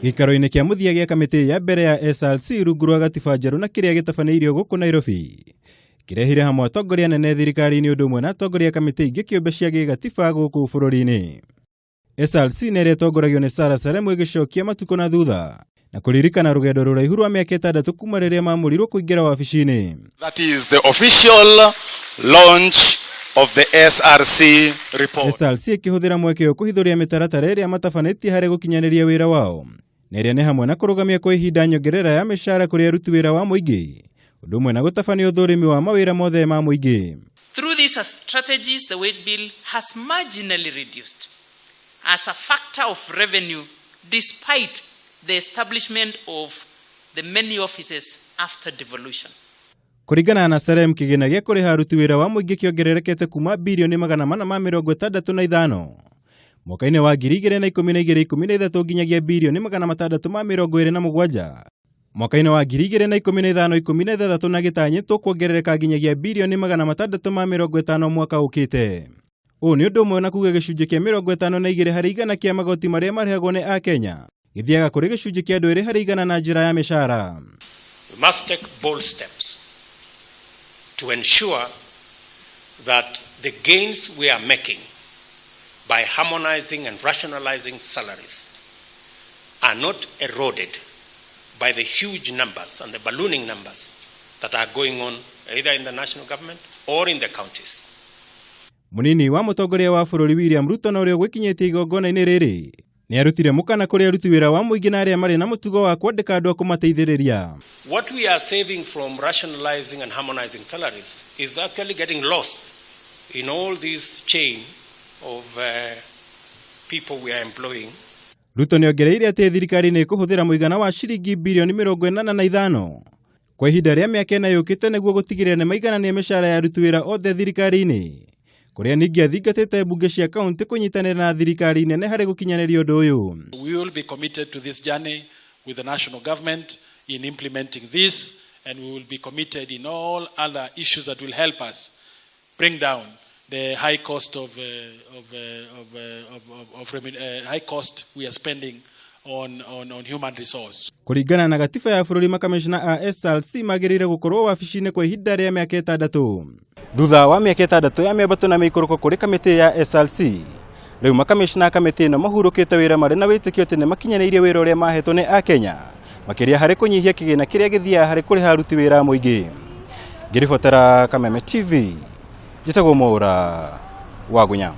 Gĩikaro-inĩ kĩa mũthia gĩa kamĩtĩ ya mbere ya SRC rungu rwa gatiba njerũ na kĩrĩa gĩtabanĩirio gũkũ Nairobi kĩrehire hamwe atongoria anene thirikari-inĩ ũndũ ũmwe na atongoria a kamĩtĩ ingĩ kĩũmbe cia gĩgatiba gũkũ bũrũri-inĩ. SRC nĩ ĩrĩa ĩtongoragio nĩ Sarah Salemu ĩgĩcokia matukũ na thutha na kũririkana rũgendo rũraihu rwa mĩaka 6 kuma rĩrĩa mamũrirwo kũingĩra wabici-inĩ. That is the official launch of the SRC report. SRC ĩkĩhũthĩra mweke ũyũ kũhithũria mĩtaratara ĩrĩa matabanĩtie harĩ gũkinyanĩria wĩra wao na ĩrĩa nĩ hamwe na kũrũgamia kwa ihinda nyongerera ya mĩcara kũrĩ aruti wĩra wa mũingĩ, ũndũ ũmwe na gũtabania ũthũrimi wa mawĩra mothe ma mũingĩ. Through these strategies, the wage bill has marginally reduced as a factor of revenue despite the establishment of the many offices after devolution. Kũringana na Salem, kĩgĩna gĩa kũrĩha aruti wĩra wa mũingĩ kĩongererekete kuma birioni 465 mwaka-inĩ wa 2012-13 nginyagia birioni 627 mwaka-inĩ wa 2015-16 na gĩtanyĩtwo kuongerereka nginyagia birioni 650 mwaka ũkĩte. Ũũ nĩ ũndũ ũmwe na kuga gĩcunjĩ kĩa 52% kĩa magoti marĩa marĩhagwo nĩ Akenya gĩthiaga kũrĩ gĩcunjĩ kĩa andũ 2% na njĩra ya mĩcara. We must take bold steps to ensure that the gains we are making by harmonizing and rationalizing salaries are not eroded by the huge numbers and the ballooning numbers that are going on either in the national government or in the counties. Munini wa mũtongoria wa bũrũri William Ruto na ũrĩa ũgwĩkinyĩtie igongona-inĩ rĩrĩ nĩ arutire mũkana kũrĩ aruti wĩra wa mũingĩ na arĩa marĩ na mũtugo wa kwandĩka andũ a kũmateithĩrĩria. What we are saving from rationalizing and harmonizing salaries is actually getting lost in all this chain of people we are employing. Ruto nĩ ongereire atĩ thirikari nĩ ĩkũhũthĩra mũigana wa ciringi birioni 85 kwa ihinda rĩa mĩaka 4 yũkĩte nĩguo gũtigĩrĩra nĩ maiganania mĩcara ya aruti wĩra othe thirikari-inĩ, kũrĩa ningĩ athingatĩte mbunge cia kaunti kũnyitanĩra na thirikari nene harĩ gũkinyanĩria ũndũ ũyũ. We will be committed to this journey with the national government in implementing this, and we will be committed in all other issues that will help us bring down the high cost of high cost we are spending on human resource. Kũringana na gatiba ya bũrũri, makamishna a SRC magĩrĩire gũkorwo wabici-inĩ kwa ihinda rĩa mĩaka 6. Thutha wa mĩaka 6 ya mĩambato na mĩikũrũko kũrĩ kamĩtĩ ya SRC, rĩu makamishna a kamĩtĩ ĩno mahurũkĩte wĩra marĩ na wĩtĩkio atĩ nĩ makinyanĩirie wĩra ũrĩa mahetwo nĩ Akenya, makĩria harĩ kũnyihia kĩgĩna kĩrĩa gĩthiaga harĩ kũrĩha aruti wĩra a mũingĩ. Ngĩribotera Kameme TV, njĩtagwo Mwaũra Wagunya.